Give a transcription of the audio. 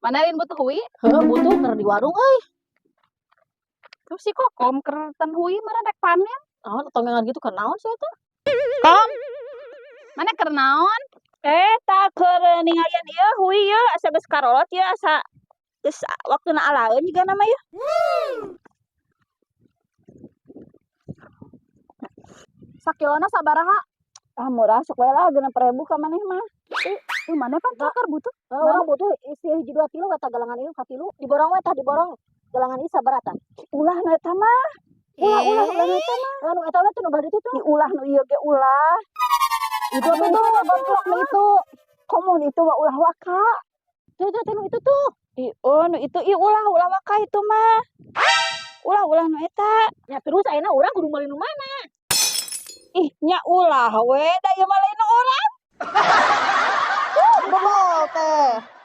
Mana lain butuh hui? Heuh, butuh keur di warung euy. Terus si Kokom keur ten hui meureun rek panen. Naon tongengan gitu keur naon sih eta? Kom. Mana keur naon? Eh, tah keur ningalian ieu hui ieu asa geus karolot ieu, asa geus waktuna alaeun juga nama ieu. Sakilona sabaraha? Ah, murah, sok we lah 60.000 ka maneh mah. Ih, mana pan keur butuh? Heuh, urang butuh isi hiji dua kilo eta galangan ieu katilu. Diborong we tah, diborong. Galangan ieu sabaraha tah? Ulah nu eta mah. Ulah, ulah, ulah nu eta mah. Anu eta we tuh nu bari itu tuh. Ih, ulah nu ieu ge ulah. Itu tuh tuh gomplok nu itu. Komo nu itu mah ulah waka. Tuh tuh tuh nu itu tuh. Ih, oh nu itu ih ulah, ulah waka itu mah. Ulah, ulah nu eta. Ya terus ayeuna urang kudu meuli nu mana? Ih, nya ulah we da ieu mah lain urang. Bebol teh.